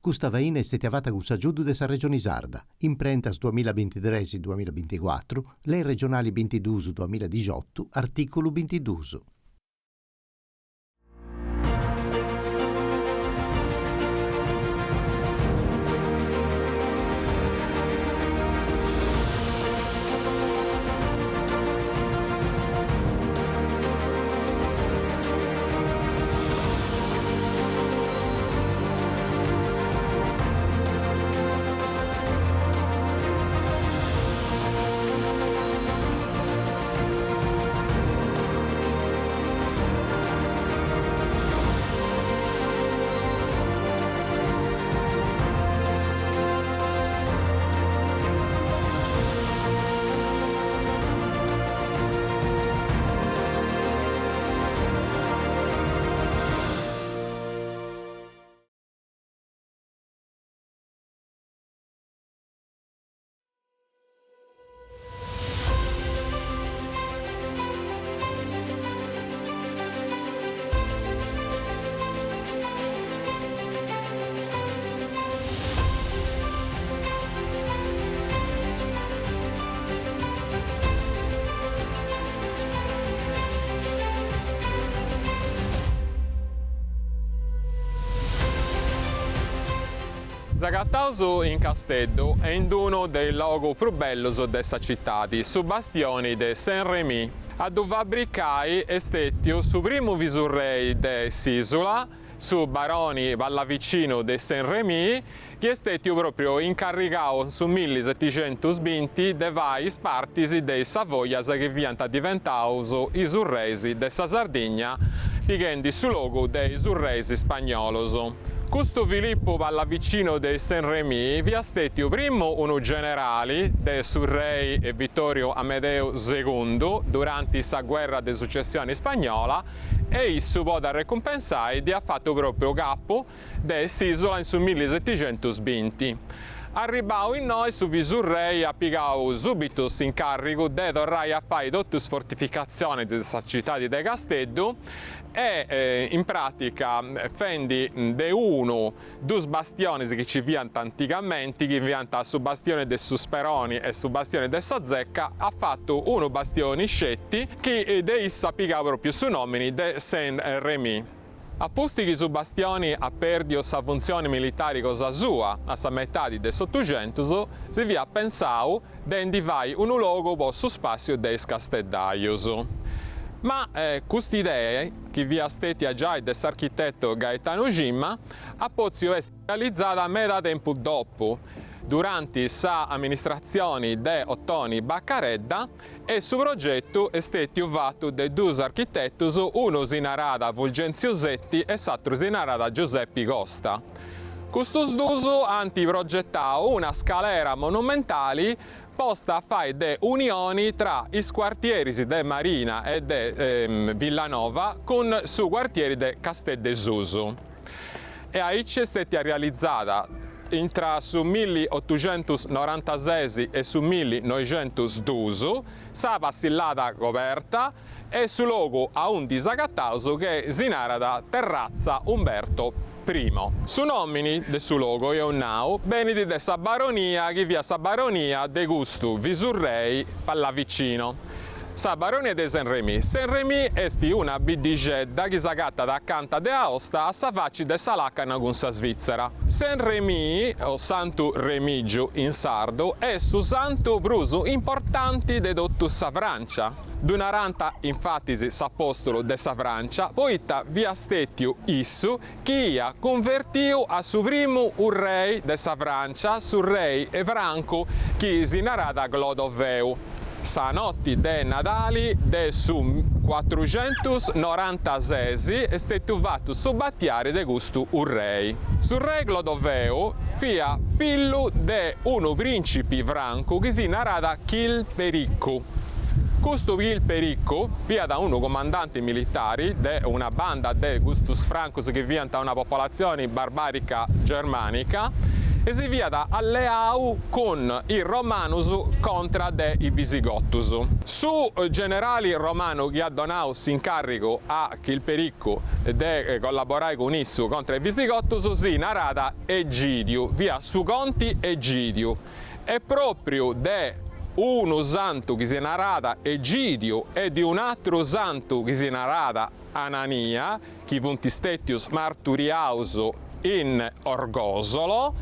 Custa faina est stètia fata cun s'agiudu de sa Regioni Sarda, imprentas duamillabintitres duamillabinticuatru, Lei regionali bintiduus duamilladixiotu, artìculu bintiduus. S'agataus in Casteddu e in d'unu de is logus prus bellus de sa citadi, su bastioni de Saint-Remy. A ddu fabricai est stètiu su primu visurrei de s'ìsula, su baroni Pallavicinu de Saint-Remy, chi est stètiu pròpriu incarrigau in su millisetixentusbinti de fai is partis de is Savoias chi fiant diventaus is urreis de sa Sardigna pighendi su logu de is urreis spagnolos. Custu Filippu Pallavicino de Saint-Remy fiat stètiu primu unu generali de s'urrei Vittoriu Amedeu segundu duranti sa guerra de successioni spagnola e issu po dd'arrecumpensai dd'iat fatu pròpriu capu de s'ìsula in su millisetixentusbinti. Arribau innoi su visurrei at pigau subitu s'incàrrigu de torrai a fai totu is fortificatzionis de sa citadi de Casteddu e in pràtica fendi de unu dus bastionis chi ci fiant antigamenti, chi fiant su bastioni de su Speroni e su bastioni de sa Zecca, at fatu unu bastioni sceti chi de issu at pigau pròpriu su nòmini de Saint Remy. A pusti chi su bastioni at pèrdiu sa funtzioni militari cosa sua a sa metadi de s'Otuxentus, si fiat pensau de ndi fai unu logu po su spàssiu de is casteddajus. Ma cust'idea, chi fiat stètia giai de s'architetu Gaetanu Cima, at pòtziu essi realizada meda tempus dopu, duranti sa amministratzioni de Ottoni Bacaredda, E su progetu est stètiu fatu de duus architetus, unu si naràt Fulgentziu Setti e s'atru si naràt Giuseppi Costa. Custus duus ant progetau una scalera monumentali posta a fai de unioni tra is cuartieris de Marina e de Villanova cun su cuartieri de Casteddu 'e Susu. E aici est stètia realizada intra su milliotuxentusnorantases e su millinoixentusduus sa passillada coberta e su logu aundi s'agataus che si narat Terratza Umberto Primo. Su nòmini de su logu, eus nau, benit de sa baronia chi fiat sa baronia de custu visurrei Pallavicino. Sa Baronia de Saint-Remy. Saint-Remy est una biddixedda chi s'agatat acanta de Aosta a sa faci de sa làcana cun sa Svitzera. Saint-Remy, o Santu Remìgiu in sardu, est su santu prus importanti de totu sa Frància. Ddu narant infatis s'apòstulu de sa Frància poita fiat stètiu issu chi iat cunvertiu a su primu urrei de sa Frància, s'urrei francu chi si naràt Clodoveu. Sa noti de Nadali de su cuatruxentusnorantases est stètiu fatu su batiari de custu urrei. S'urrei Clodoveu fiat fillu de unu prìncipi francu chi si naràt Chilpericu. Custu Chilpericu fiat unu cumandanti militari de una banda de custus francus chi fiant una popolatzioni barbarica germanica. E si fiat alleau cun is romanus contra de is visigotus. Su generali romanu chi at donau s'incarrigu a Chilpericu de collaborai cun issu contra is visigotus si narat Egidiu, fiat su conti Egidiu e propriu de unu santu chi si narat Egidiu e de un'atru santu chi si narat Anania, chi funt stètius marturiaus in Orgòsolo,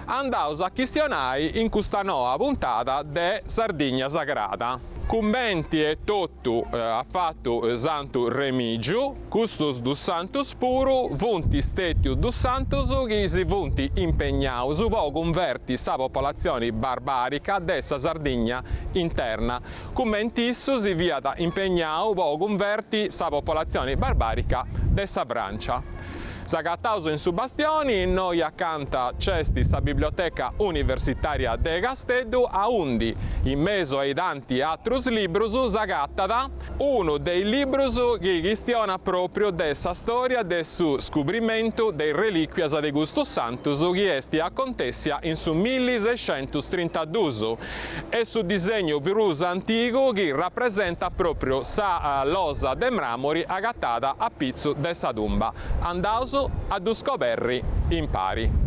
andaus a chistionai in custa noa puntada de Sardigna Sagrada. Cumenti e totu at fatu Santu Remìgiu, custus dus santus puru funt stètius dus santus chi si funt impegnaus po cunverti sa popolatzioni barbàrica de sa Sardigna interna cumenti issu si fiat impegnau po cunverti sa popolatzioni barbarica de sa Francia. S'agataus in su Bastioni, innoi acanta nc'est sa Biblioteca Universitaria de Casteddu, aundi, in mesu a i tanti atrus librus, s'agatat unu de is librus chi chistionat propriu de sa storia de su scubrimentu de is reliquias de custus santus chi est acontessia in su millisescentustrintadus Est su disegnu prus antigu chi rapresentat pròpriu sa losa de mràmori agatada a pitzu de sa tumba. Andaus a ddu scoberri impari.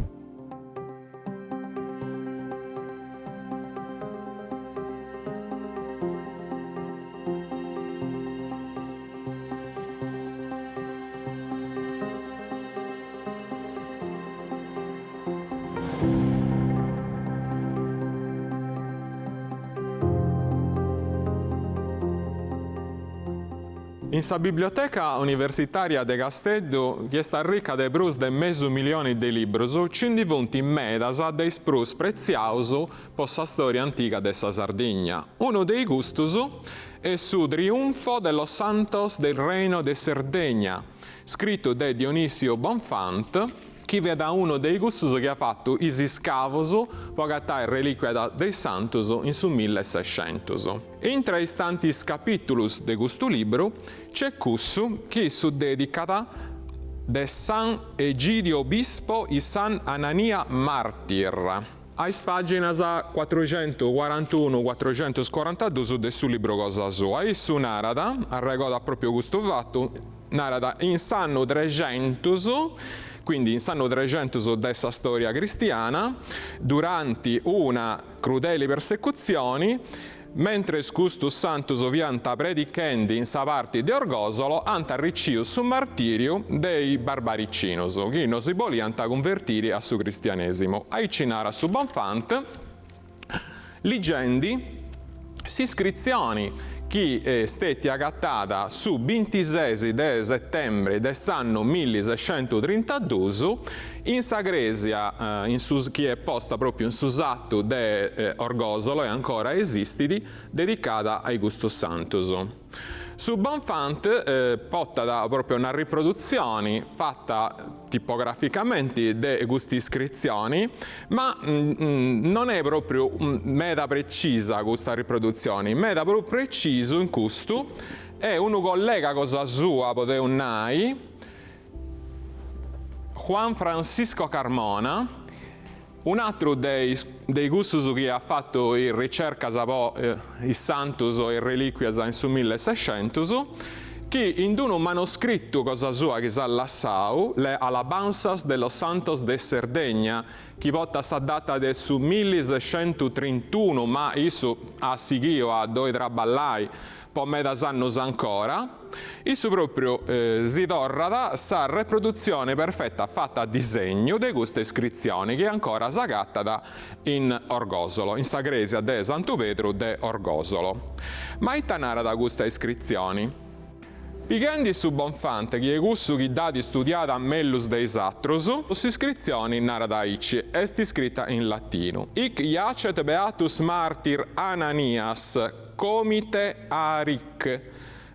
In sa Biblioteca Universitària de Casteddu, chi est arrica de prus de mesu milioni de librus, nci ndi funt medas de is prus pretziaus po sa stòria antiga de sa Sardigna. Unu de custus est su Triunfo de los Santos del Reino de Cerdeña, scritu de Dionisio Bonfant, chi fiat unu de cussus chi at fatu is iscavos po agatai relìquias de is santus in su millesescentus. Intre is tantis capìtulus de custu libru nc'est cussu chi issu dedicat de San Egidio Obispo y San Anania Martir, a is pàginas cuatruxentucuarantunu cuatruxentuscorantadus de su libru cosa sua. Issu narat, arregodat pròpiu custu fatu, Narat, in s'annu trexentus, quindi in s'annu trexentus de sa storia cristiana, duranti una crudeli persecutzioni, mentres custus santus fiant predichendi in sa parti de Orgosolo, ant arriciu su martiriu de is barbaricinus, chi no si boliant cunvertiri a su cristianesimu. Aici narat su Bonfant. Ligendi s'iscritzioni chi est stètia agatada su bintises de setembri de s'annu millisescentutrintaduus in sa crèsia in su chi est posta pròpiu in su satu de Orgòsolo e ancora esistit, dedicada a custus santus. Su Bonfant portat pròpiu una riprodutzioni fata tipograficamenti de custa iscritzioni, ma non est pròpriu meda precisa custa riprodutzioni, meda prus precisu in custu est unu collega cosa sua, podeus nai, Juan Francisco Carmona, Un'atru de is de cussus chi at fatu is ricercas po is santus e is relìquias in su millesescentus, chi in unu manoscritu cosa sua chi s'at lassau, Le Alabanzas de los Santos de Cerdeña, chi portat sa data de su millisescentutrintunu, ma issu at sighiu a ddoi traballai po medas annus ancora, issu pròpriu si torrat sa reprodutzione perfeta fata a disegnu de custa iscritzione chi ancora s'agatat in Orgòsolo, in sa crèsia de Santu Pedru de Orgòsolo. Ma ita narat custa iscritzione? Pighendi su Bonfant chi est cussu chi dd'at istudiada mellus de is atrus, s'iscritzioni narat aici, est iscrita in latinu, Hic iacet beatus martir Ananias, Comite Aric.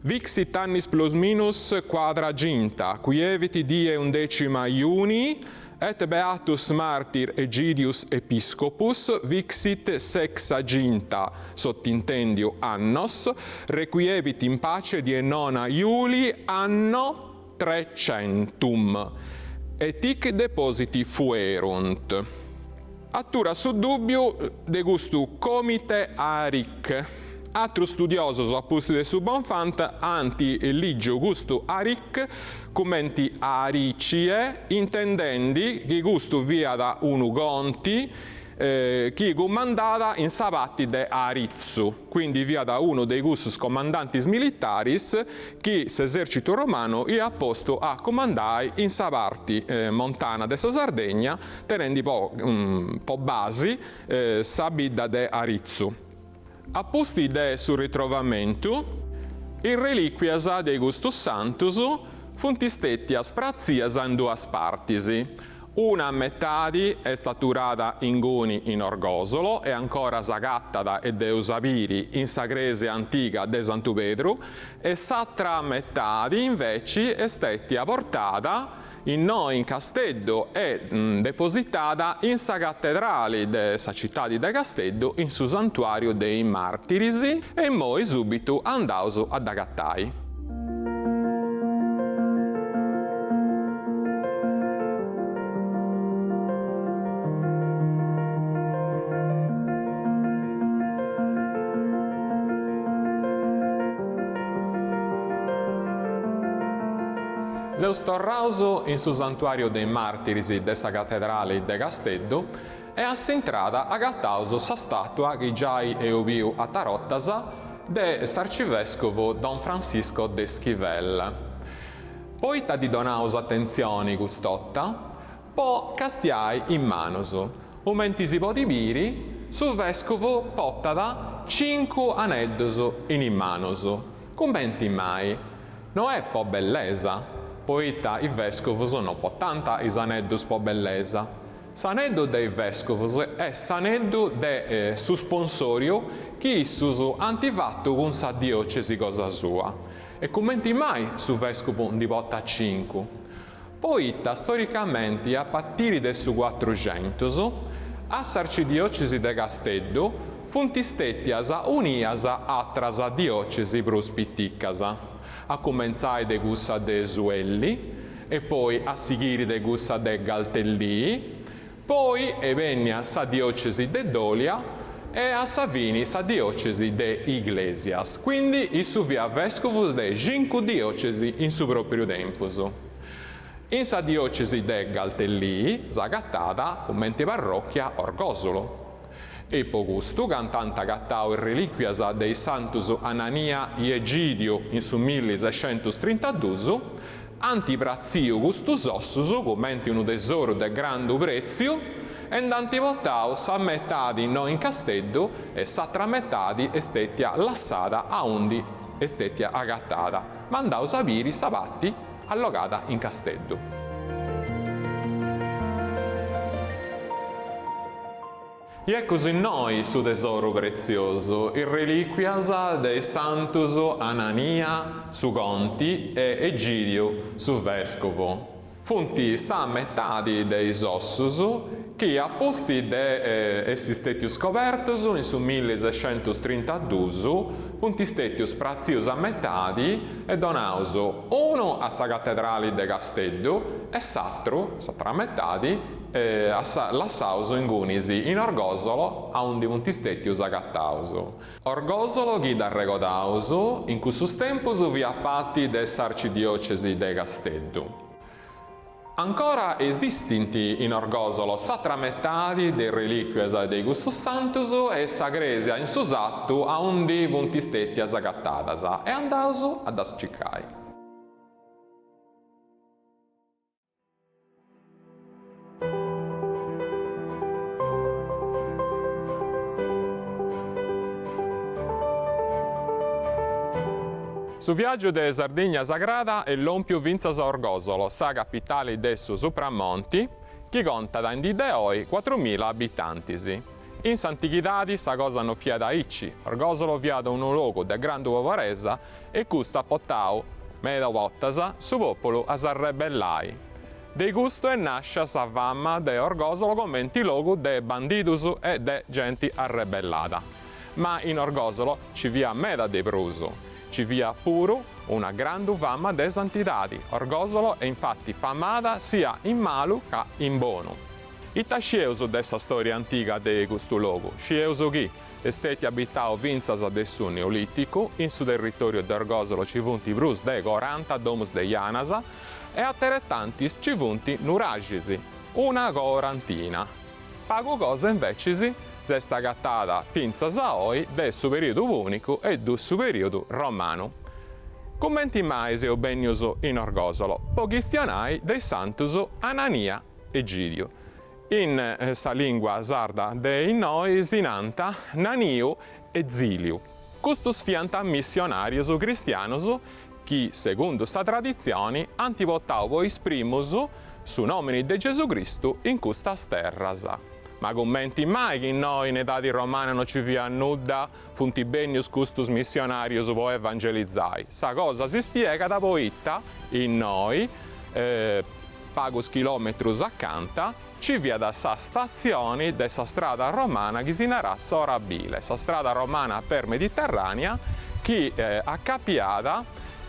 Vixit annis plus minus quadraginta, quievit die undecima Iunii, et beatus martir Egidius episcopus vixit sexaginta, sottintendiu, annos, requievit in pace die nona Iulii anno trecentum, et hic depositi fuerunt. Aturat su dùbbiu de custu Comite Aric. Atrus studiosos a pustis de su Bonfant ant lìgiu custu Aric cumenti Aricie intendendi chi custu fiat unu conti chi cumandat in sa parti de Aritzu, quindi fiat unu de cussus comandantis militaris chi s'esercitu romanu iat postu a cumandai in sa parti montana de sa Sardegna, tenendi po po basi sa bidda de Aritzu. A pustis de su ritrovamentu, is relìquias de custus santus funt stètias pratzias in duas partis, una metadi est aturada inguni in Orgòsolo e ancora s'agatat e dd'eus a biri in sa crèsia antiga de Santu Pedru e s'atra metadi inveci est stètia portada innoi in Casteddu e depositada in sa catedrali de sa citadi de Casteddu in su santuariu de is martiris e immoi subitu andaus a dd'agatai. Seus torraus in su Santuàriu de is Màrtiris de sa Catedrali de Casteddu e a s'intrada agataus sa stàtua chi giai eus biu atras 'ortas de s'arcivèscovu Don Francisco de Esquivel. Poita ddi donaus atentzioni cust'orta? Po castiai is manus. Cumenti si podit biri, su vèscovu portat cincu aneddus in is manus. Cumenti mai? No est po bellesa, poita is vèscovus no portant is aneddus po bellesa. S'aneddu de is vèscovus est s'aneddu de su sponsòriu chi issus ant fatu cun sa diòcesi cosa sua. E cumenti mai su vèscovu ndi portat cincu? Poita storicamenti a partiri de su cuatruxentus, a s'arcidiocesi de Casteddu funt stètias unias atras diocesi prus piticas, a cumentzai de cussa de Suelli e poi a sighiri de cussa de Galtellì, poi est bènnia sa diocesi de Dolia e a sa fini sa diocesi de Iglesias, quindi issu fiat vescovu de cincu diocesi in su propriu tempus. In sa diocesi de Galtellì s'agatat cumenti parrocchia Orgosolo. E po custu candu ant agatau is reliquias de is santus Anania i Egidiu in su millisescentustrintadus, Ant pratziu custus ossus cumenti unu tesoru de grandu pretziu e nd'ant portau sa metadi innoi in Casteddu e s'atra metadi est stetia lassada aundi est stetia agatada, ma andaus a biri sa parti allogada in Casteddu. I eccus innoi su tesoru pretziosu, is relìquias de is santus Anania, su conti, e Egidiu, su vèscovu. Funt sa metadi de is ossus chi a pustis de essi stètius scobertus in su millisescentustrintadus funt stètius pratzius a metadi e donaus unu a sa catedrali de Casteddu e s'atru, s'atra metadi, lassaus ingunis in Orgosolo aundi funt stètius agataus. Orgosolo chi dd'arregodaus, in cussus tempus fiat parti de s'arcidiocesi de Casteddu. Ancora esistint in Orgosolo s'atra metadi de is relìquias de cussus santus e sa crèsia in su satu aundi funt stètias agatadas e andaus a ddas circai. Su viàgiu de Sardigna Sagrada est lòmpiu fintzas a Orgòsolo, sa capitali de su Supramonti, chi contat in dì de oi cuatrumila abitantis. In s'antighidadi sa cosa no fiat aici, Orgòsolo fiat unu logu de grandu poboresa e custu at portau, meda bortas, su pòpulu a s'arrebellai. De custu est nàscia sa fama de Orgòsolo comenti logu de bandidus e de genti arrebellada. Ma in Orgòsolo ci fiat meda de prus. Ci fiat puru una grandu fama de santidadi, Orgòsolo est infati famada sia in malu ca in bonu. Ita scieus de sa storia antiga de custu logu? Scieus chi est stetiu abitau fintzas de su Neoliticu, in su territoriu de Orgosolo ci funt prus de coranta domus de janas e ateretantis ci funt nuraxis, una corantina. Pagu cosa invecis s'est agatada fintzas a oi de su periodu punicu e de su periodu romanu. Cumenti mai seus bennius in Orgosolo? Po chistionai de is santus Anania e Egidiu. In sa lingua sarda de innoi si nant Naniu e Ziliu. Custus fiant missionarius cristianus chi, segundu sa traditzioni, ant portau po is primus su nomini de Gesù Cristu in custas terras. Ma cumenti mai chi innoi in edadi romana no ci fiat nudda funt bennius custus missionarius po evangelizai? Sa cosa si spiegat poita innoi, pagus chilometrus acanta, ci fiat sa statzioni de sa strada romana chi si narat Sorabile, sa strada romana per Mediterranea chi acapiat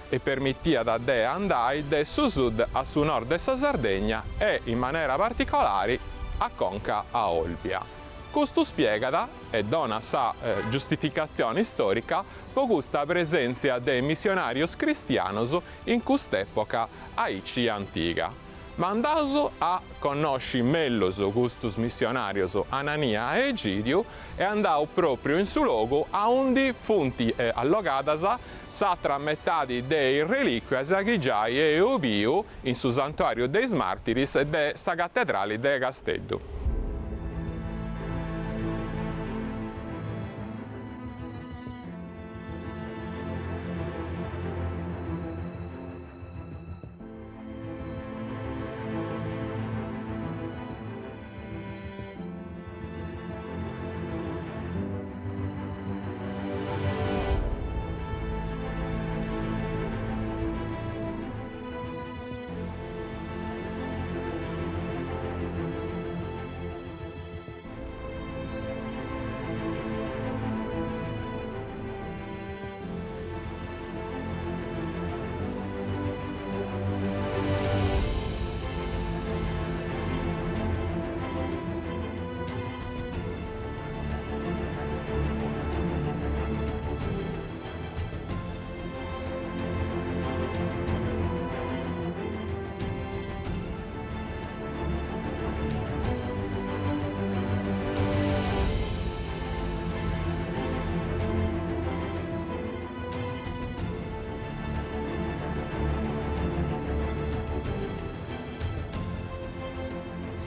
e permitiat de andai de su sud a su nord de sa Sardegna e in manera particolari a conca a Olbia. Custu spiegat e donat sa giustificatzioni storica po custa presèntzia de missionàrios cristianos in cust'època aici antiga. Ma andaus a connosci mellus custus missionàrios Anania e Egidiu e andaus pròpriu in su logu aundi funt allogadas s'atra metadi de is relìcuias chi giai eus biu in su Santuàriu de is Màrtiris de sa Catedrali de Casteddu.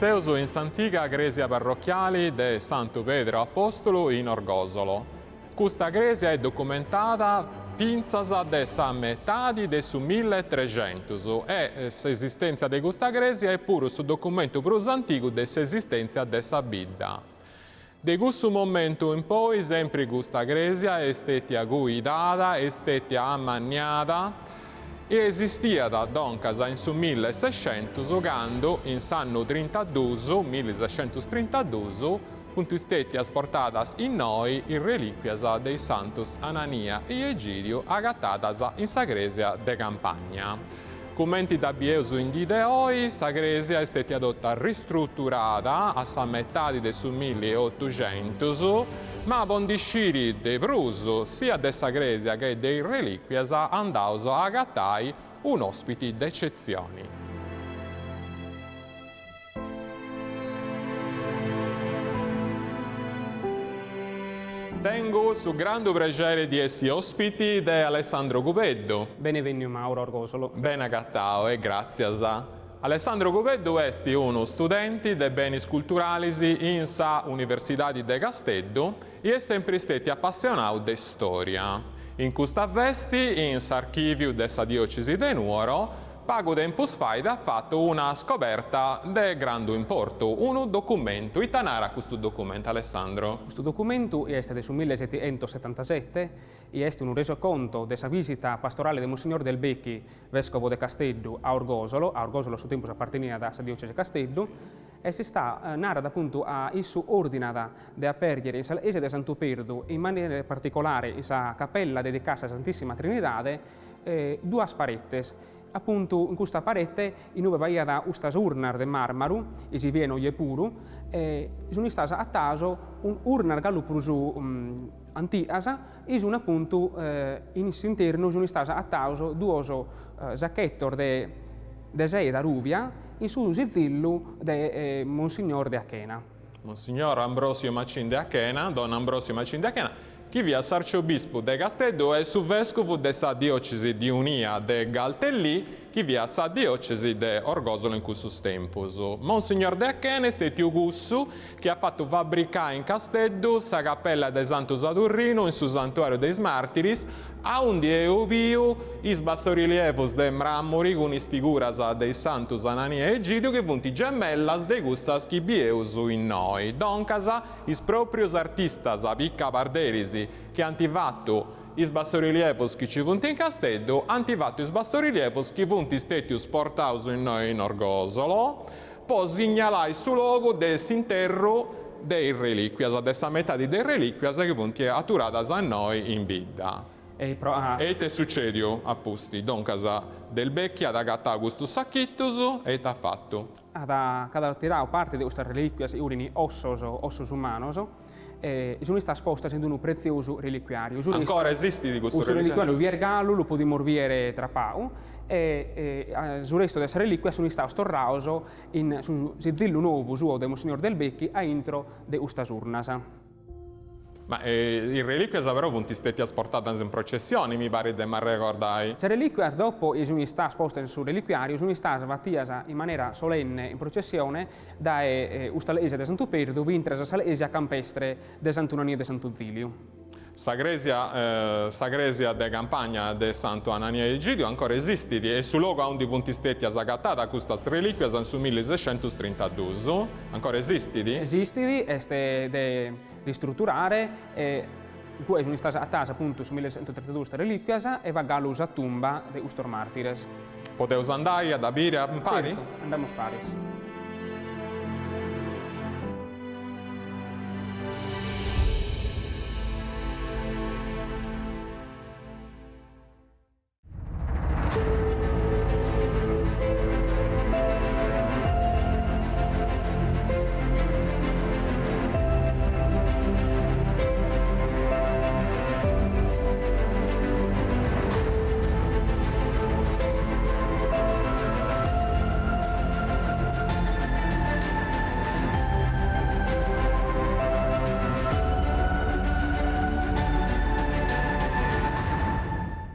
Seus in s'antiga crèsia parrochiali de Santu Pedru Apòstolu in Orgòsolo. Custa crèsia est documentada fintzas de sa metadi de su milletrescentus e s'esistèntzia de custa crèsia est puru su documentu prus antigu de s'esistèntzia de sa bidda. De cussu momentu in poi sempri custa crèsia est stètia cuidada, est stètia amanniada e esistiat doncas in su millesescentus candu in s'annu trintadus, millesescentustrintadus, funt stètias portadas innoi is relìcuias de is santus Anania e Egidiu agatadas in sa crèsia de Campagna. Cumenti dda bieus in dì de oi, sa crèsia est stètia totu ristruturada a sa metadi de su milliotuxentus, ma po ndi sciri de prus siat de sa crèsia che de is relìcuias andaus a agatai un'òspiti d'ecetzioni. Tengu su grandu prexeri di essi ospiti de Alessandro Cubeddu. Bene benniu Mauro a Orgosolo. Bene agatau e gratzias. Alessandro Cubeddu est unu studenti de benis culturalis in sa Universidadi de Casteddu i est sempri stetiu apassionau de storia. In custa vesti in s'archiviu de sa diocesi de Nuoro Pagu tempus fait at fatu una scoberta de grandu importu, unu documentu. Ita narat custu documentu, Alessandro? Custu documentu est de su millesettighentossetantasette e est unu resoconto de sa visita pastorale de Monsignor Del Becchi, vescovo de Casteddu, a Orgosolo, a Orgosolo a su tempus aparteniat a sa diocesi de Casteddu, e si sta narat apuntu a issu ordinat de aperghere in sa esia de Santu Perdu, in manera particolare in sa capella dedicada a sa Santissima Trinidade, duas paretes. Apuntu in custa parete in ue b'aiat custas urnas de màrmaru, chi si bien oje puru, sun istadas agatadas urnas galu prus antigas chi sun apuntu in s'internu sun istados agatados duos sachetos de de seda rubia in su sizillu de Monsignor de Achena. Monsignor Ambrosio Machin de Achena, Don Ambrosio Machin de Achena, chi fiat s'arciobispu de Casteddu e su vèscovu de sa diòcesi de Unia de Galtellì, chi fiat sa diòcesi de Orgòsolo in cussus tempus. Monsignor de Achena est stètiu cussu chi at fatu fabricai in Casteddu sa capella de Santu Sadurrinu in su Santuàriu de is Màrtiris, aundi eus biu is bassorilievus de mràmuri cun is figuras de is santus Anania e Egidiu chi funt gemellas de cussas chi bieus innoi. Doncas, is pròprius artistas picaparderis chi ant fatu is bassorilievus chi ci funt in Casteddu ant fatu is bassorilievus chi funt stètius portaus innoi in Orgòsolo po signalai su logu de s'interru de is relìcuias, de sa metadi de is relìcuias chi funt aturadas innoi in bidda. E pro a. E ite est sucèdiu a pusti? Duncas, Del Vecchio at agatau custus sachitus e ite at fatu? At ch'at tirau parte de custas relìcuias chi furint ossos, ossos umanos, e sunt istadas postas in unu pretziosu reliquiàriu. Su Ancora esistit custu Custu reliquiàriu bi est galu, lu podimus bìere tra pagu, e su restu de sas relìcuias sunt istados torrados in su sizillu nou suo de Monsignor Del Becchi a intro de custas urnas. Ma is relìcuias però funt stètias portadas in processioni, mi parit de m'arregordai. Sas relìcuias dopo chi sunt istadas postas in su reliquiàriu sunt istadas batias in manera solenne in processione dae custa crèsia de Santu Perdu fintzas a sa crèsia campestre de Santu Anania e de Santu Ziliu. Sa crèsia sa crèsia de campagna de Santu Anania e Egidiu ancora esistit e su logu aundi funt stètias agatadas custas relìcuias in su millisescentus-trintadus ancora esistit? Esistit, est de ristruturare e in cue sunt istadas agatadas apuntu su millisescentus-trintadus custas relìcuias e b'at galu sa tumba de custos màrtires. Podeus andai a dda biri impari? Certu, andamus paris.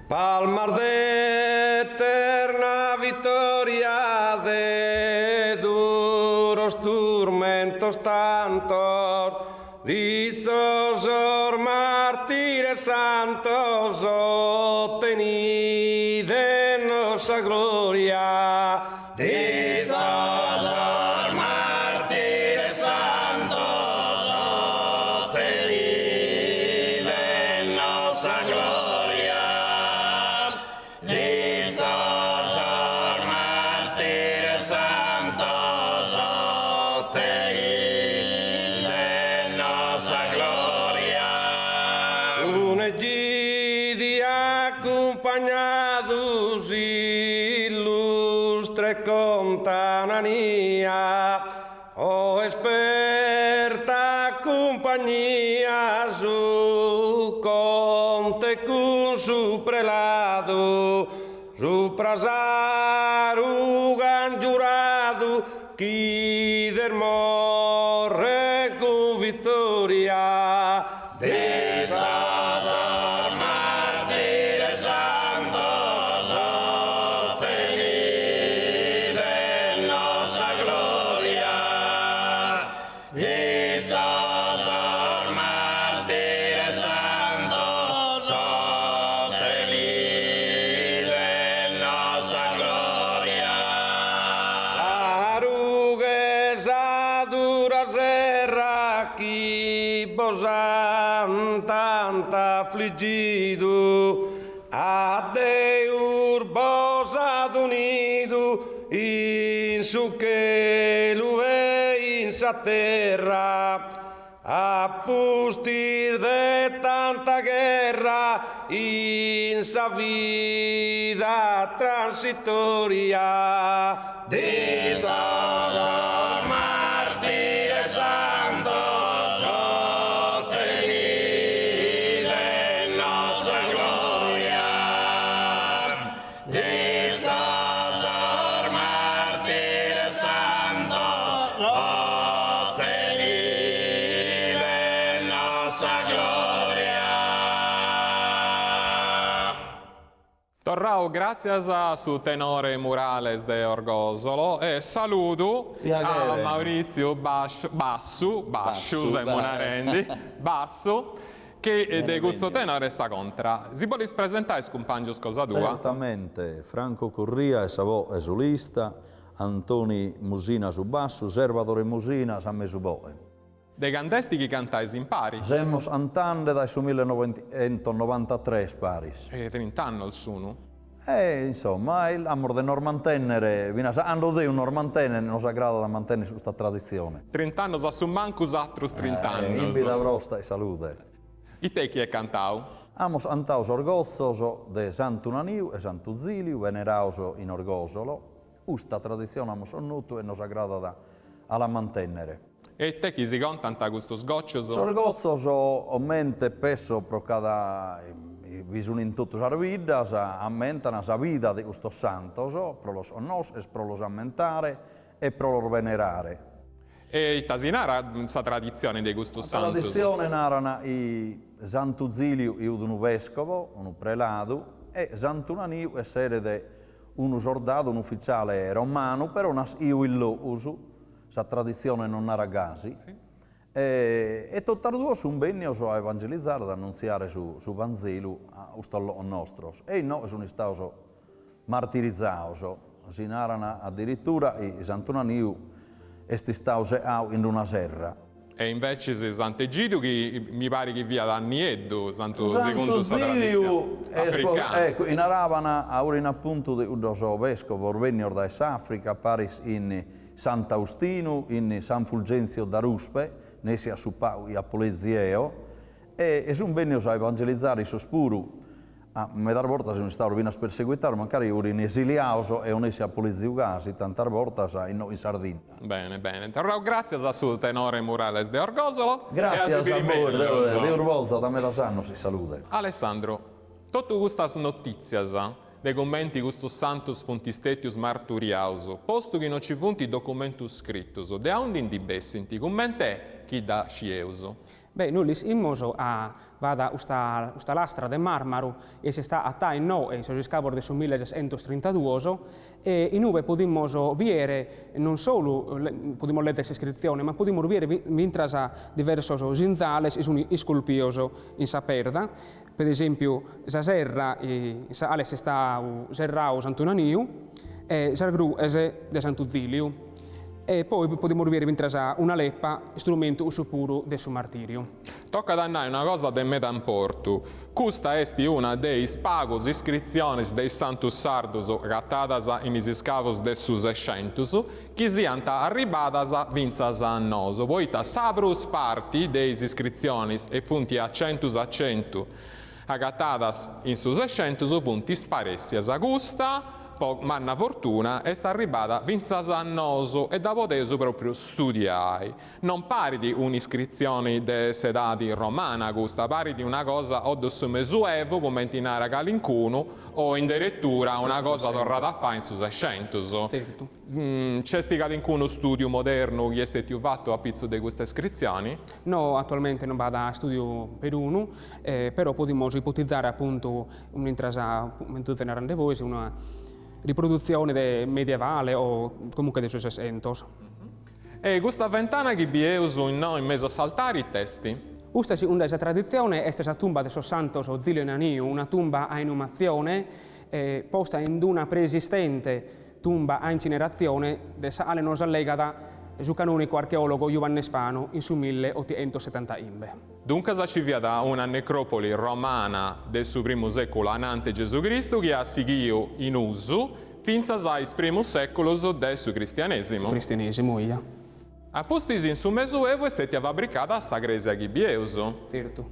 Palmas de eterna vittoria de duros turmentos tantos Ditzosos martires santos ottenide nos sa gloria. Ditzosos martires santos ottenide nos sa gloria. Ditzosos martires santos ottenide nos sa gloria. Cun Egidiu accumpagnadu s'illustre conte Anania O esperta cumpagnia su conte cun su preladu supra sa rughe han giuradu chi dêt morrer cun vittoria. Ditzosos martires santos ottenide nos sa gloria. Ditzosos martires santos ottenide nos sa gloria. Sa rughe sa dura serra chi bos han tant'affliggidu a Deus bos hat unidu in su chelu e in sa terra. A pustis de tanta gherra in sa vida transitoria. Dizosos martires santos otenide-nos sa gloria. Dizosos martires santos otenide-nos sa gloria. Torrau gràtzias a su tenore Murales de Orgosolo e saludu a Mauritziu Bassu, Basciu femu narendi, Bassu, Chi de custu tenore sa contra. Si bolis presentai is cumpangius cosa tua? Certamente, Franco Corria est sa boe solista, Antoni Musina su bassu, Serbadore Musina sa mesu boe. De cand'est chi cantais impari? Semus cantande dae su millenoventonovantatres paris. E trint'annos sunu? E insomma, amus de nos mantènnere, finas a cando Deus nos mantenet, nos agradat a mantènnere custa traditzione. Trint'annos a su mancus atrus trint'annos. In vida brosta e salude. Ite chi est cantau? Amus cantau sos gotzos de Santu Naniu e Santu Ziliu veneraos in Orgosolo. Custa traditzione amus connotu e nos agradat a la mantènnere. E ite chi si contant custos gòcios? Sos gotzos, comente pesso pro cada bi sun in totu sas biddas, ammentan sa vida de custos santos, pro los connoscher, pro los ammentare e pro los venerare. E ita si narat sa traditzione de custos Sa santos? traditzione naran chi Santu Ziliu iat unu vescovo, unu preladu, e Santu Naniu esseret unu sordadu, unu ufficiale romanu, però naschiu in Logus, Sa traditzione nos narat gasi, e totas duos sun bennios a evangelizare, ad annuntziare su su Vanzelu a custos logos nostros, e inoghe sun istados martirizados, si naran addirittura chi Santu Naniu est istadu seau in una serra. E invecis Sant'Egidiu chi mi parit chi fiat nieddu, santu segundu sa Santu Ziliu traditzione africana. Ecco, naraban a ora in appuntu de cuddos vescovos bennios dae s'Africa paris in Sant'Austinu, in San Fulgenzio da Ruspe, nessi a su pagu chi apo leziu eo, e sun bennios a evangelizare issos puru, A medas bortas sun istados finas perseguitados, mancari furin esiliados e eo nessi apo leziu gasi tantas bortas inoghe in Sardinna. Bene, bene. Torrau gràtzias a su tenore Murales de Orgosolo e a si biri mellus. Deus bozat medas annos in salude. Alessandro, totu custas notìtzias de cumenti custus santus funt stètius marturiaus, postu chi no ci funt documentus scritus, de aundi ndi bessint? Cument'est chi dda scieus? Beh, nois l'ischimus ca b'at custa custa lastra de màrmaru chi est istada agatada inoghe in sos iscavos de su millesescentostrintadùos e in ue podimus bìere non solu podimus lèzere s'iscritzione ma podimus bìere fintras diversos sinzales chi sunt isculpios in sa perda, per esèmpiu sa serra in sa cale est istadu serradu Santu Naniu e sas grues de Santu Ziliu. E poi podimus bìere fintras una lepa, istrumentu cussu puru de su martìriu. Tocat a nai una cosa de meda importu, custa est una de is pagus iscritzionis de is santus sardus agatadas in is iscavus de su Sescentus chi siant arribadas fintzas a nosu, poita sa prus parti de is iscritzionis, e funt a centus a centu, agatadas in su Sescentus funt sparèssias. Custa, po manna fortuna, est arribada fintzas a nosu e dda podeus pròpriu studiai. Non parit un'iscritzioni de s'edadi romana custa, parit una cosa o de su Mesuevu, cumenti narat calincunu, o in deretura una cosa torrada a fai in su Sescentus. Nc'est calincunu stùdiu modernu chi est stètiu fatu a pitzu de custa iscritzioni? No, atualmente non b'at stùdiu perunu, però podimus ipotizare apuntu un'intras, comente seis narende bois, una riprodutzione de medievale o comunque de su Sescentos. E custa ventana chi bieus innoi in mesu a s'altari it'est? Custa segundu sa traditzione est sa tumba de sos santos Zilio e Naniu, una tumba a inumatzione posta in una preesistente tumba a incineratzione de sa cale nos allegat su canònicu archeòlogu Juvanne Spanu in su milleotighentossetantachimbe. Duncas ci fiat una necròpoli romana de su primu sèculu anante Gesù Cristu chi at sighiu in usu fintzas a is primus sèculos de su cristianèsimu. Su cristianèsimu, eja. A pustis in su Mesuevu est stètia fabricada sa crèsia chi bieus. Tzertu.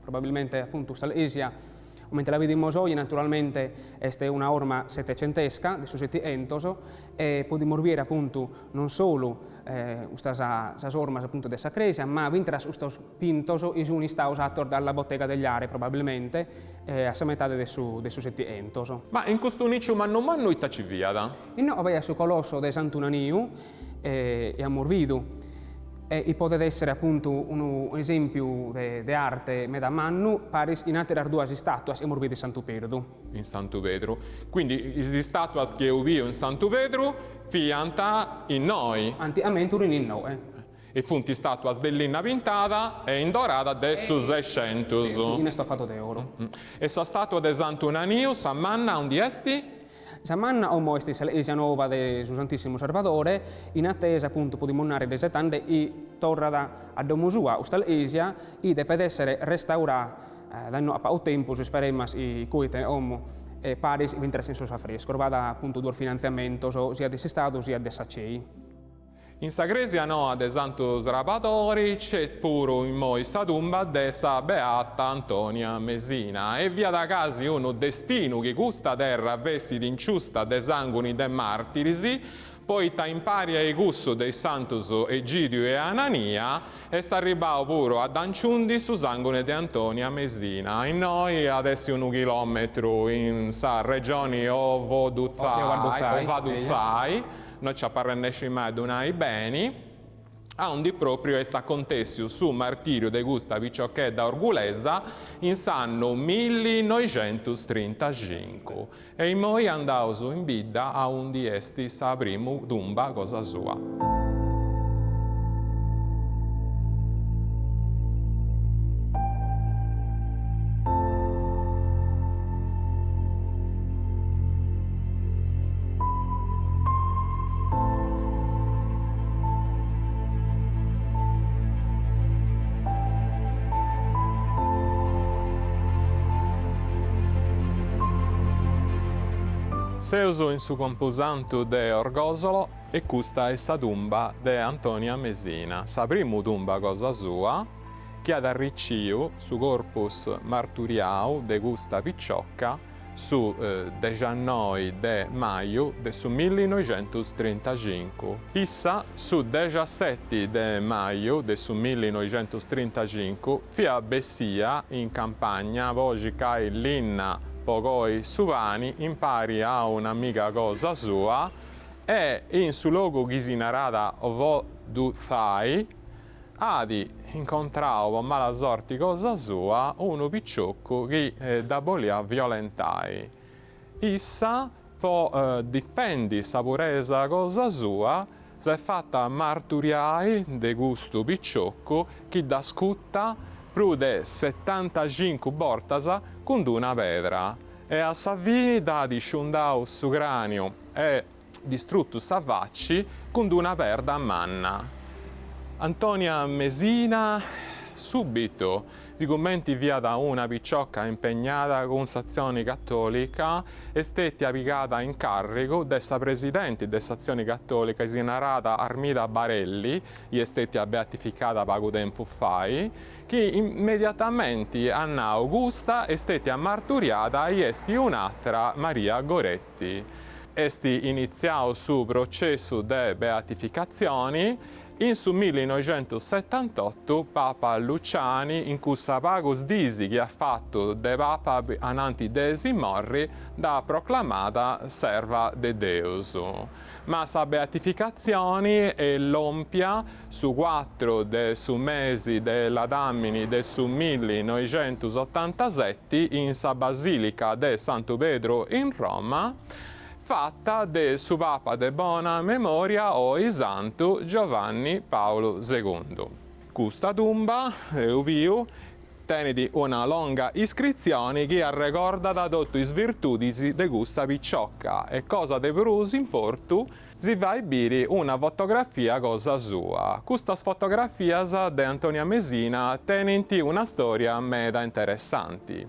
Probabilmente apuntu custa crèsia, comente la bidimus oje, naturalmente est una orma settecentesca, de su Settientos, e podimus biere apuntu non solu custas sas ormas apuntu de sa crèsia, ma fintzas custos pintos chi sun istados atos dalla bottega degli Are probabilmente a sa metade de su de su Settientos. Ma in custu nìciu mannu mannu ita ci fiat? Inoghe b'aiat su colosso de Santu Naniu e amus bidu e chi podet èssere apuntu unu esèmpiu de arte meda mannu paris in àteras duas istàtuas chi amus bidu in Santu Perdu. In Santu Pedru. Quindi is istàtuas chi eus biu in Santu Pedru fiant innoi. Anticamente furint innoe. E funt istàtuas de linna pintada e indorada de su Sescentus. In estofado de oro. E sa stàtua de Santu Naniu, sa manna, aundi est? Sa manna como est in sa crèsia noba de su Santissimu Sarvadore, in atesa apuntu podimus narrer de isetande chi torrat a domo sua custa crèsia chi depet essere restaurà dae innoe a pagu tempus, isperemas chi coiten como paris fintzas in sos afrescos, b'at apuntu duos finantziamentos siat de s'Istadu siat de sa CEI. In sa crèsia noa de Santu Srabadori c'est puru immoi sa tumba de sa Beata Antonia Mesina e fiat casi unu destinu chi custa terra fessit inciusta de sànguni de màrtiris, poita impari a cussu de is santus Egidiu e Anania est arribau puru a dd'anciundi su sànguni de Antonia Mesina. Innoi at essi unu chilòmetru in sa regioni Ovoduthai, No nci apu arrennesci mai a ddu nai beni, aundi pròpriu est acontèssiu su martìriu de custa piciochedda orgulesa in s'annu millinoixentustrintaxincu. E immoi andaus in bidda aundi est sa primu tumba cosa sua. Seus in su campusantu de Orgosolo e custa est sa tumba de Antonia Mesina, sa primu tumba cosa sua, chi at arriciu su corpus marturiau de custa picioca su dexannoi de maju de su millinoixentustrintaxincu. Issa, su dexaseti de maju de su millinoixentustrintaxincu, fiat bessia in campagna po circai linna po coi su pani impari a un'amiga cosa sua e in su logu chi si narat Ovoduthai, At incontrau po mala sorti cosa sua unu piciocu chi dda boliat violentai. Issa, po difendi sa puresa cosa sua, s'est fata marturiai de custu piciocu chi dd'at scuta prus de setantaxincu bortas cun d'una pedra e a sa fini dd'at sciundau su craniu e distrutu sa faci cun d'una perda manna. Antonia Mesina subitu, sigumenti fiat una picioca impegnada cun s'Atzioni Catolica, est stetia pigada in carrigu de sa presidenti de s'Atzioni Catolica chi si narat Armida Barelli, chi est stetia beatificada pagu tempus fai, chi immediatamenti at nau custa est stetia marturiada i est un'atra Maria Goretti. Est initziau su processu de beatificatzioni in su millinoixentussetantotu Papa Luciani in cussa pagus dis chi at fatu de Papa ananti de si morri dd'at proclamada serva de Deus. Ma sa beatificatzioni est lòmpia su cuatru de su mesi de ladàmini de su millinoixentusotantaseti in sa Basìlica de Santu Pedru in Roma, fata de su Papa de bona memòria oi Santu Giovanni Pàulu Segundu. Custa tumba, eus biu, Tenit una longa iscritzioni chi arregordat totu is virtudis de custa picioca e cosa de prus importu si fait biri una fotografia cosa sua. Custas fotografias de Antonia Mesina tenint una storia meda interessanti.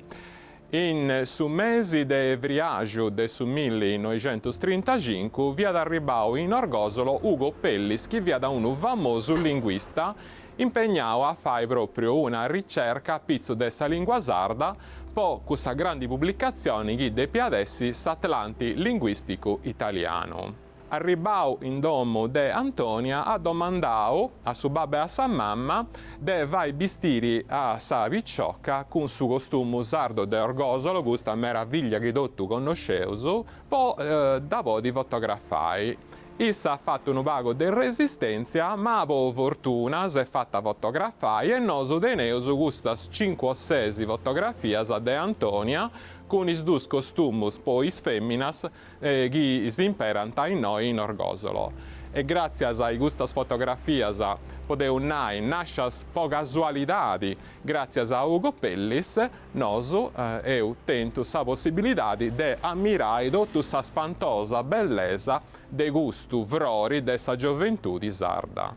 In su mesi de friaxu de su millinoixentustrintaxincu fiat arribau in Orgosolo Ugo Pellis chi fiat unu famosu linguista impegnau a fai pròpriu una ricerca a pitzu de sa lìngua sarda po cussa grandi publicatzioni chi depiat essi s'Atlanti Linguìsticu Italianu. Arribau in domu de Antonia at domandau a su babbu e a sa mamma de fai bistiri a sa picioca cun su costumu sardu de Orgosolo, custa meraviglia chi totu connosceus, po dda podi fotografai. Issa at fatu unu pagu de resistèntzia, ma po fortuna s'est fata fotografai e nosu teneus custas cincu o ses fotografias de Antonia cun is dus costumus po is fèminas chi s'imperant innoi in Orgosolo. E gràtzias a custas fotografias, podeus nai, nàscias po casualidadi gràtzias a Ugo Pellis, nosu eus tentu sa possibilidadi de ammirai totu sa spantosa bellesa de custu frori de sa gioventudi sarda.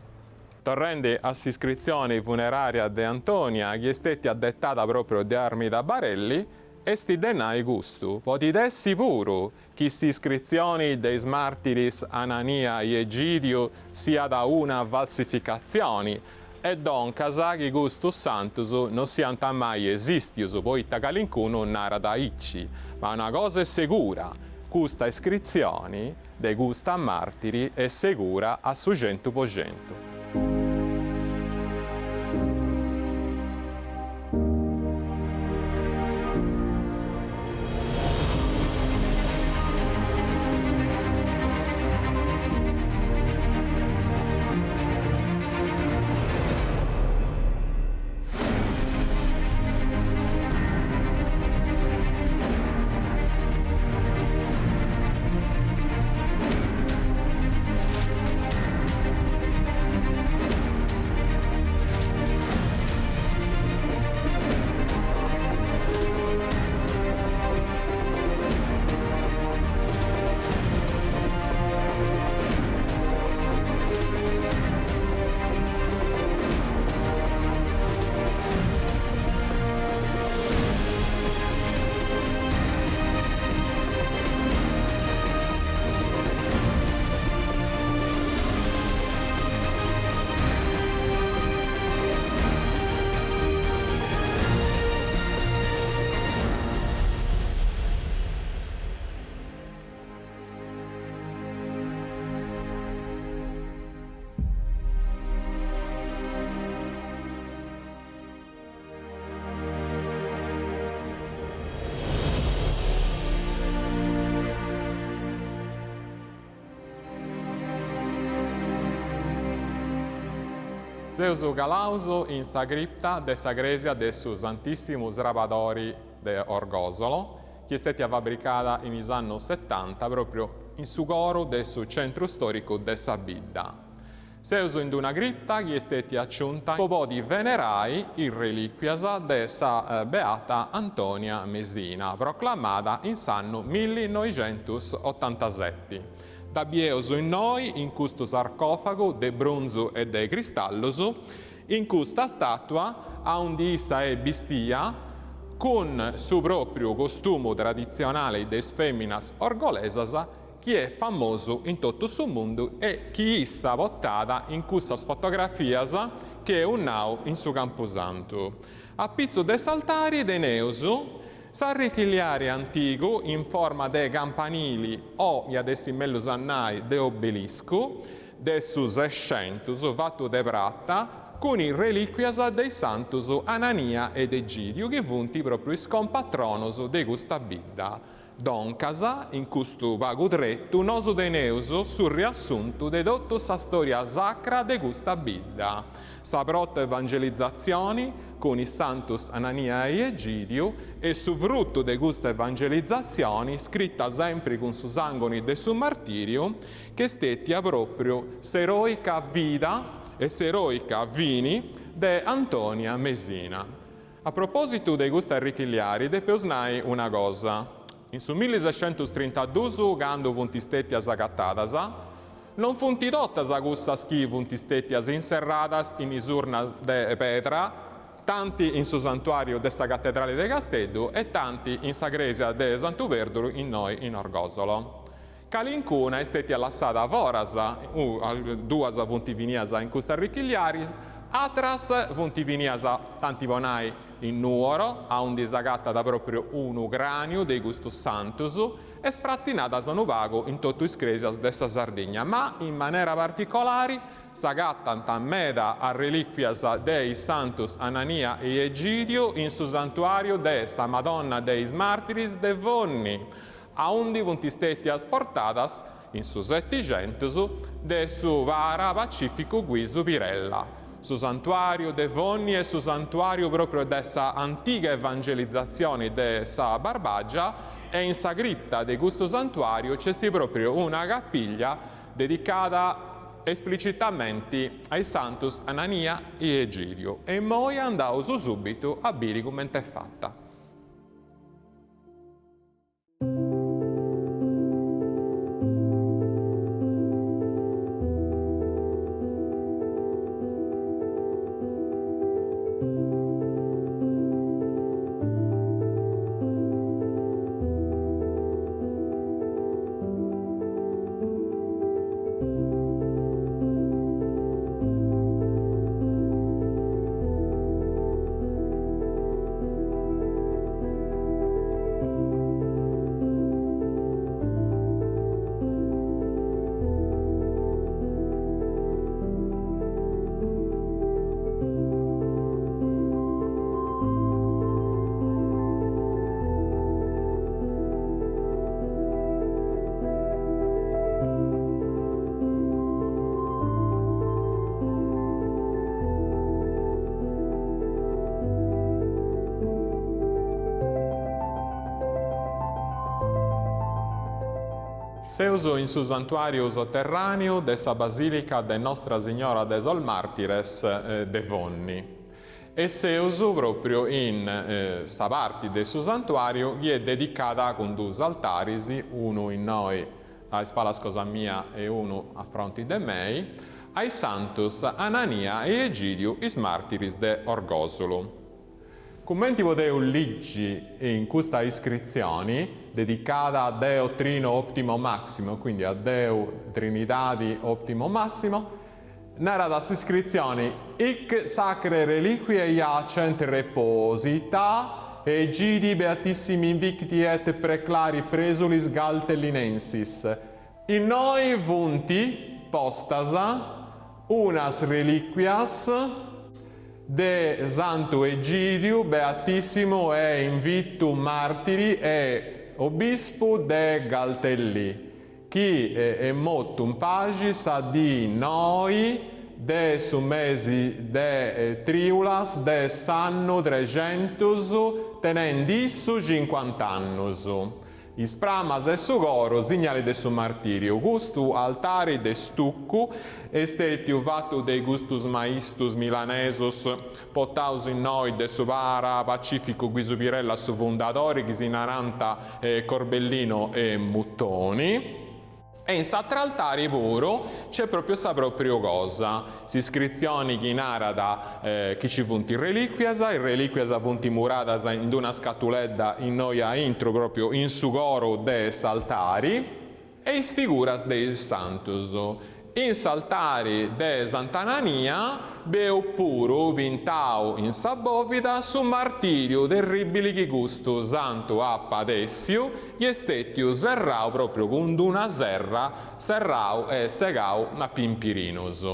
Torrendi a s'iscritzioni funerària de Antonia, chi est stètia detada pròpriu de Armida Barelli, Est de nai custu, podit essi puru chi s'iscritzioni de is màrtiris Anania i Egidiu siat una falsificatzioni e doncas chi custus santus no siant mai esìstius poita calincunu narat aici, ma una cosa est segura, custa iscritzioni de custa màrtiri est segura a su 100%. Seus calaus in sa cripta de sa crèsia de su Santissimu Srabadori de Orgòsolo, chi est stètia fabricada in is annus setanta pròpriu in su coru de su centru stòricu de sa bidda. Seus in d-una cripta chi est stètia aciunta po podi venerai is relìquias de sa Beata Antonia Mesina, proclamada in s'annu millinoixentusotantaseti. Dda bieus innoi in custu sarcòfagu de brunzu e de cristallus, in custa stàtua aundi issa est bistia cun su pròpriu costumu traditzionali de is fèminas orgolesas chi est famosu in totu su mundu e chi issa portat in cussas fotografias chi eus nau in su Campusantu. A pitzu de s'altari teneus s'arrichilliari antigu in forma de campanili o, iat essi mellus a nai, de obeliscu, de su Sescentus, fatu de prata, cun is relìquias de is santus Anania ed Egidiu chi funt pròpriu is compatronos de custa bidda. Doncas, in custu pagu tretu nosu teneus su riassuntu de totu sa storia sacra de custa bidda, sa proto-evangelizatzioni cun is santus Anania e Egidiu e su frutu de custa evangelizatzioni scrita sempri cun su sangoni de su martiriu ch'est stetia propriu s'eroica vida e s'eroica fini de Antonia Mesina. A propòsitu de custu arrichilliari depeus nai una cosa, in su millisescentustrintadus candu funt stètias agatadas, non funt totas cussas chi funt stètias inserradas in is urnas de pedra. Tanti in su santuàriu de sa Catedrali de Casteddu e tanti in sa crèsia de Santu Perdulu innoi in Orgòsolo. Calincuna est stètia lassada foras, duas funt finias in custas arrichilliaris, atras funt finias, tanti po nai, in Nùoro, aundi s'agatat pròpriu unu cràniu de custus santus, e spratzinadas unu pagu in totu is crèsias de sa Sardigna, ma in manera particolari S'agatant meda arrelìquias de is santus Anania e Egidiu in su santuàriu de sa Madonna de is Màrtiris de Fonni, aundi funt stètias portadas in su Setixentus de su para Pacificu Guisu Pirella. Su santuàriu de Fonni est su santuàriu pròpriu de sa antiga evangelizatzioni de sa Barbàgia e in sa cripta de custu santuàriu nc'est pròpriu una capiglia dedicada esplicitamenti a is santus Anania e Egidiu e immoi andaus subitu a biri cumenti est fata. Seus in su santuàriu soterràneu de sa Basìlica de Nostra Signora de sos Màrtires de Fonni. E seus pròpriu in sa parti de su santuàriu chi est dedicada cun duus altaris, unu innoi a is palas cosa mia e unu a fronti de mei, a is santus Anania e Egidiu, is màrtiris de Orgòsulu. Cumenti podeus ligi in custa iscritzioni, dedicada a Deo Trino Optimo Maximo, quindi a Deu Trinidadi Optimo Massimo, Narat s'iscritzioni, Hic sacrae reliquiae iacent reposita Aegidii beatissimi invicti et praeclari praesulis Galtellinensis. Innoi funt postas unas reliquias de Santu Egidiu beatissimu e invittu martiri e obispu de Galtellì. Chi est motu in paxi sa dì noi de su mesi de Trìulas de s'annu trexentus tenendi issu cincuant'annus. Is pramas e su coru, signali de su martìriu. Custu altari de stuccu est stètiu fatu de custus maistus milanesus portaus innoi de su para Pacificu Guisu Pirella su fundadori chi si narant Corbellino e Muttoni. E in s'atr'altari puru c'est propriu sa propriu cosa, s'iscritzioni chi narat chi ci funt is reliquias, is reliquias funt muradas in d'una scatuledda innoi aintru propriu in su coru de s'altari, e is figuras de is santus. In s'altari de Sant'Anania bieus puru pintau in sa bòvida su martìriu terribili chi custu santu at padèssiu chi est stètiu serrau pròpriu cun d'una serra, serrau e segau a pimpirinus.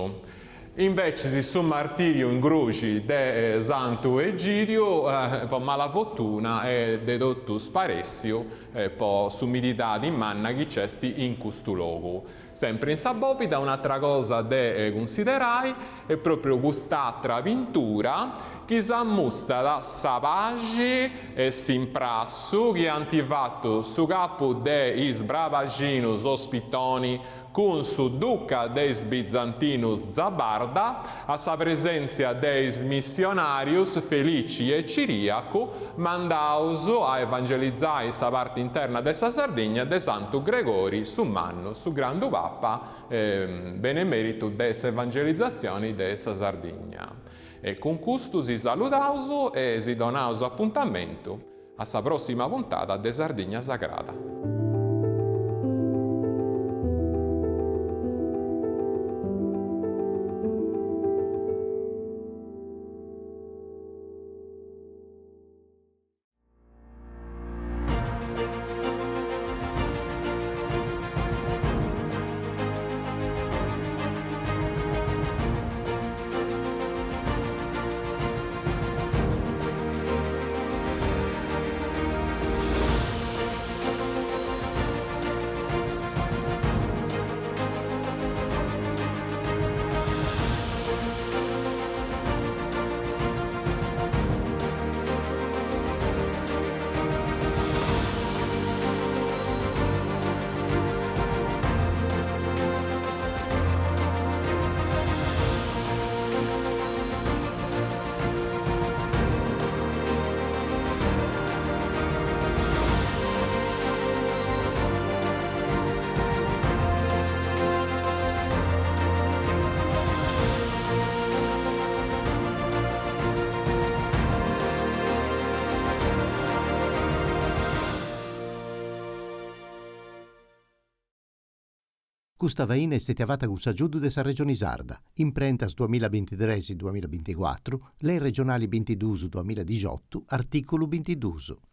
Invecis su martìriu in gruxi de Santu Egidiu, po mala fortuna, est de totu sparèssiu po s'umididadi manna chi nc'est in custu logu. Sempri in sa bòvida un'atra cosa de cunsiderai est pròpriu cust'atra pintura chi s'ammustat sa paxi e s'imprassu chi ant fatu su capu de is Brabaxinus Ospitoni cun su duca de is Bizantinus Zabarda, a sa presèntzia de is missionàrius Felici e Ciriacu, mandaus a evangelizai sa parti interna de sa Sardigna de Santu Gregori su Mannu, su grandu Papa benemeritu de s'evangelizatzioni de sa Sardigna. E cun custu si saludaus e si donaus apuntamentu a sa prossima puntada de Sardigna Sagrada. Custa faina est stètia fata cun s'agiudu de sa Regioni Sarda, Imprentas duamilla bintitres duamilla binticuatru, Lei regionali bintiduus duamilla dixiotu, artìculu bintiduus.